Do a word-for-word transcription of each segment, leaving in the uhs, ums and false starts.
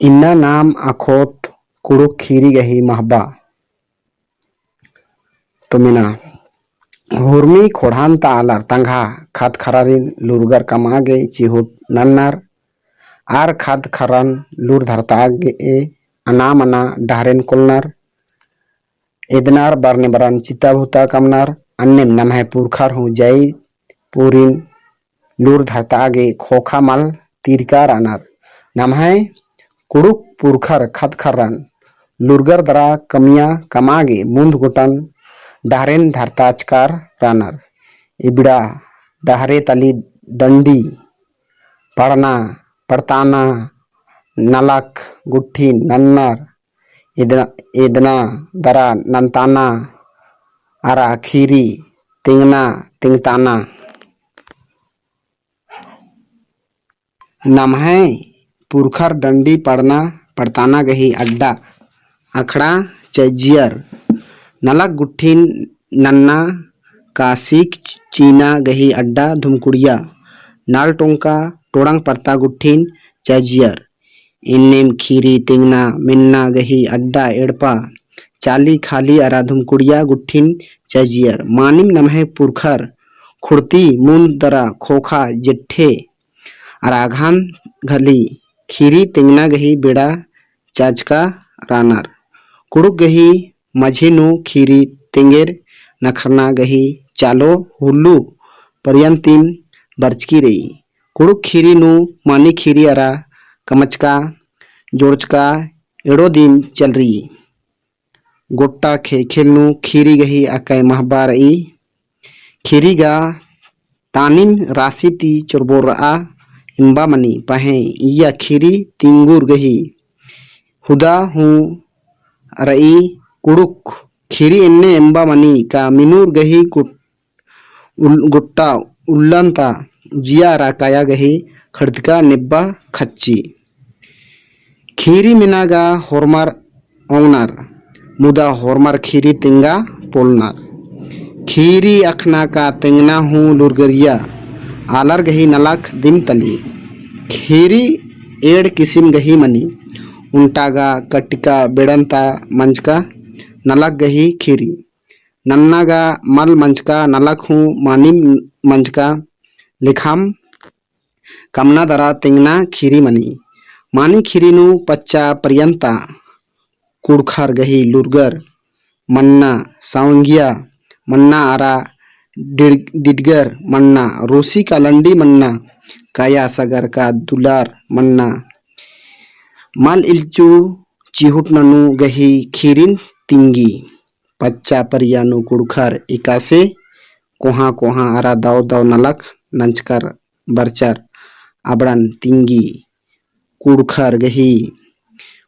इन्ना नाम अख़ोत कुँड़ुख़ ख़ीरी गही महबा। तो मेना, हुरमी ख़ोंड़हान ता आलर तंग्हा ख़द्द ख़र्रारिन लूरगर कमआ गे चिहुट नन्नर, आर ख़द्द ख़र्रन लूर धरतआ गे अना मना डहरेन कोलनर, एदनर बरने बरन चिता भुता कमनर। अन्नेम नम्है पुरखर हूँ जई पूरिन लूर धरतआ गे ख़ोख़ा मल तीरका रअनर। नम्है कुँड़ुख़ पुरखर ख़द्द ख़र्रन लूरगर दरा कमिया कमआ गे मुन्द गूटन डहरेन धरताचकर रअनर। इबड़ा डहरे तली डंडी, पड़ना, पड़ताना, नलख गुट्ठिन नन्नर, एदना, एदना दरा नन्ताना, अरा ख़ीरी तेंगना तेंगताना। नम्है पुरखर डंडी पड़ना पड़ताना गही अड्डा अखड़ा चैजियर, नलख गुट्ठिन नन्ना कासिक चीना गही अड्डा धुमकुड़िया, नाल टोंका टोड़ंग परता गुट्ठिन चैजियर। इन्नेम ख़ीरी तेंगना मेन्ना गही अड्डा एड़पा चाली खाली अरा धुमकुड़िया गुट्ठिन चैजियर। मानिम नम्है पुरखर खुड़ती मुन्द दरा ख़ोख़ा जेठे अरा अगहन घली ख़ीरी तेंगना गही बेड़ा चाचका रअनर। कुँड़ुख़ गही मझी नू ख़ीरी तेंगेर नखरना गही चालो हुल्लू परियंतिम बरचकी रई। कुँड़ुख़ ख़ीरी नू मानी ख़ीरी अरा कमचका जोड़चका एड़ो दिम चलरी। गोट्टा ख़ेख़ेल नू ख़ीरी गही अकय महबा रई। ख़ीरी गा तानिम रासी ती चोरबोर रआ एम्बा मनी पहें इय्या ख़ीरी तिंगुर गही हुदा हूँ रई। कुँड़ुख़ ख़ीरी एन्ने एम्बा मनी का मिनुर गही गुट-, उल-, गुट्टा उल्लन ता जिया अरा काया गही खड़दका नेब्बा खच्ची। ख़ीरी मेना गा होरमर ओंगनर, मुदा होरमर ख़ीरी तेंगा पोलनर। ख़ीरी अखना का तेंगना हूँ लूरगरिया आलर गही नलख दिम तली। ख़ीरी एंड़ किसिम गही मनी, उन्टा गा कटिका बेड़न ता मंजका नलख गही ख़ीरी। नन्ना गा मल मंजका नलख हूँ मानिम मंजका लेखाम कमना दरा तेंगना ख़ीरी मनी। मानी ख़ीरी नू पच्चा परियंता कुँड़ुख़र गही लूरगर मन्ना, सवंगिया मन्ना अरा डिड-, डिडगर मन्ना, रूसी का लंडी मन्ना, काया सगर का दुलार मन्ना। मल इल्चू चिहुट ननू गही ख़ीरिन तिंगी। पच्चा परिया नू कुँड़ुख़र एकासे कोहाँ कोहाँ अरा दव दव नलख नंजकर बरचर। अबड़न तिंगी कुँड़ुख़र गही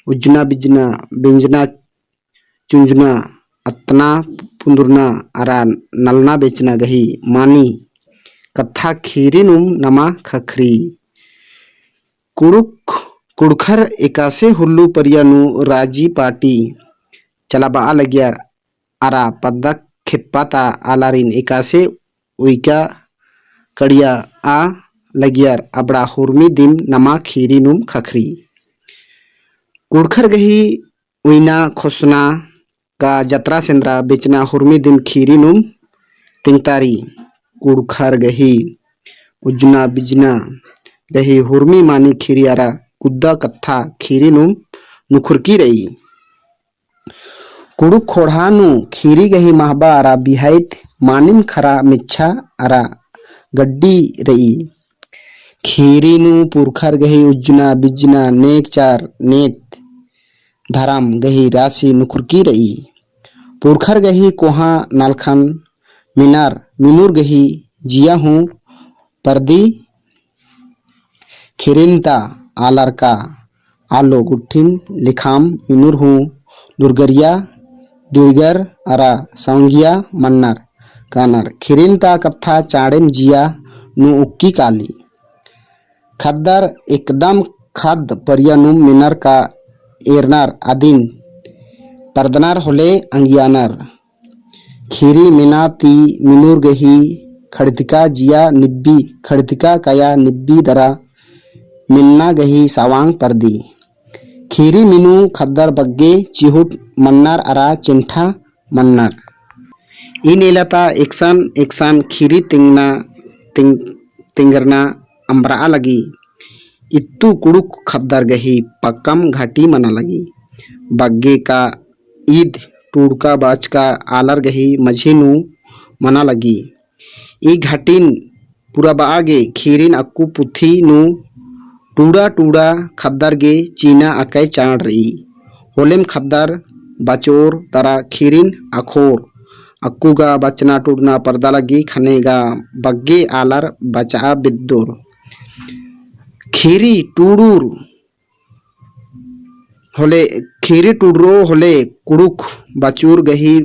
उज्जना बिज्जना, बेंजना चुंजना, अतना पुंदुरना अरा नलना बेचना गही मानी कत्था ख़ीरी नुम नमा ख़क्खरी। कुँड़ुख़, कुँड़ुख़र एकासे हुल्लू परिया नू राजी पाटी चलाबआ लगियर अरा पद्दा खेप्पा ता आलारिन एकासे उइका कड़ियाआ लगियर अबड़ा हुरमी दिम नमा ख़ीरी नुम ख़क्खरी। कुँड़ुख़र गही उइना खोसना का जतरा सेंदरा बेचना हुरमी दिम ख़ीरी नुम तिंगतारी। कुँड़ुख़र गही उज्जना बिज्जना गही हुरमी मानी ख़ीरी अरा कुद्दा कत्था ख़ीरी नुम नुखुरकी रई। कुँड़ुख़ ख़ोंड़हा नू ख़ीरी गही महबा अरा बिहाइत मानिम ख़रा मेच्छा अरा गड्डी रई। ख़ीरी नू पुरखर गही उज्जना बिज्जना नेग चार नेत धरम गही रासी नुखुरकी रई। पुरखर गही कोहाँ नलखन मिनर मिनुर गही जिया हूँ परदी। ख़ीरिन ता आलर का आलो गुट्ठिन लिखाम मिनुर हूँ लुरगरिया डिड़गर अरा सौंगिया मन्नर कानर। ख़ीरिन ता कत्था चाड़ेम जिया नू उक्की काली। ख़द्दर एकदम ख़द्द परिया नुम मेनर का एरनर अदिन परदनर होले अंगियानर। ख़ीरी मेना ती मिनुर गही खड़ितका जिया निब्बी, खड़ितका काया निब्बी दरा मेन्ना गही सवांग परदी। खीरी मिनू ख़द्दर बग्गे चिहुट मन्नर अरा चेंठा मन्नर। ई नेला ता एकसन एकसन खीरी तेंगना, तेंग-, तेंगरना अम्बरआ लगी। इत्तु कुँड़ुख़ ख़द्दर गही पक्कम घाटी मना लगी। बग्गे का ईद टूड़का बाचका आलर गही मझी नू मना लगी। ई घाटिन पुरबआ गे खीरिन अक्कु पुथी नू टूड़ा टूड़ा ख़द्दर गे चीना अकय चाड़ रई। होलेम ख़द्दर बचओर तरा खीरिन अख़ोर। अक्कु गा बचना टूड़ना परदा लगी ख़ने गा बग्गे आलर बचआ बेद्दोर। खीरी टूड़ुर होले, खीरी टूड़रो होले कुँड़ुख़ बचउर गही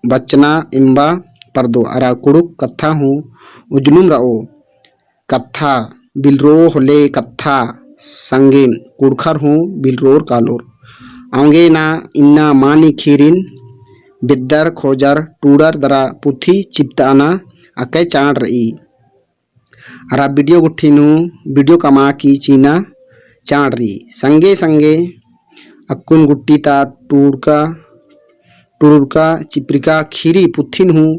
बचना एम्बा परदो अरा कुँड़ुख़ कत्था हूँ उजनुम रओ। कत्था बिलरो होले कत्था संगे कुँड़ुख़र हूँ बिलरोर कालोर। औंगे ना इन्ना मानी खीरिन बेद्दर खोजर टूड़र दरा पुथी चिपताना अकय चाड़ रई। अरा video गुट्ठी नू video कमआ की चीना चाड़ रई। संगे संगे अक्कुन गुट्ठी ता टूड़का, टूड़का, चिपरिका खीरी पुथिन हूँ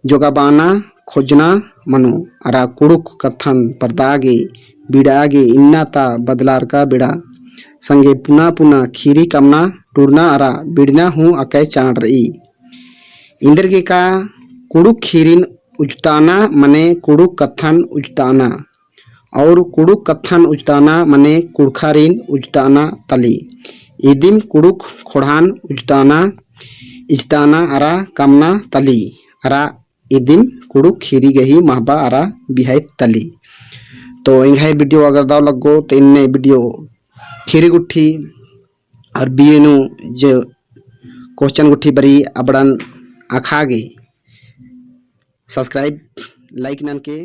जोगाबाना खोजना मनो। अरा कुँड़ुख़ कत्थन परदा गे, बिड़ा गे इन्ना ता बदलारका बेड़ा। संगे पुना पुना खीरी कमना, टूड़ना अरा बिड़ना हूँ अकय चाड़ रई। इन्दर गे का कुँड़ुख़ खीरिन उजताना मने कुँड़ुख़ कत्थन उजताना, और कुँड़ुख़ कत्थन उजताना मने कुँड़ुख़ारिन उजताना तली। इदिम कुँड़ुख़ ख़ोंड़हान उजताना, इजताना अरा कमना तली। अरा इदिम कुँड़ुख़ खीरी गही महबा अरा बिहाई तली। तो एंग्है video अगर दव लग्गो तो इन्ने video खीरी गुट्ठी और बियेनु जे question गुट्ठी बरी अबड़न अख़ा गे subscribe, like ननके।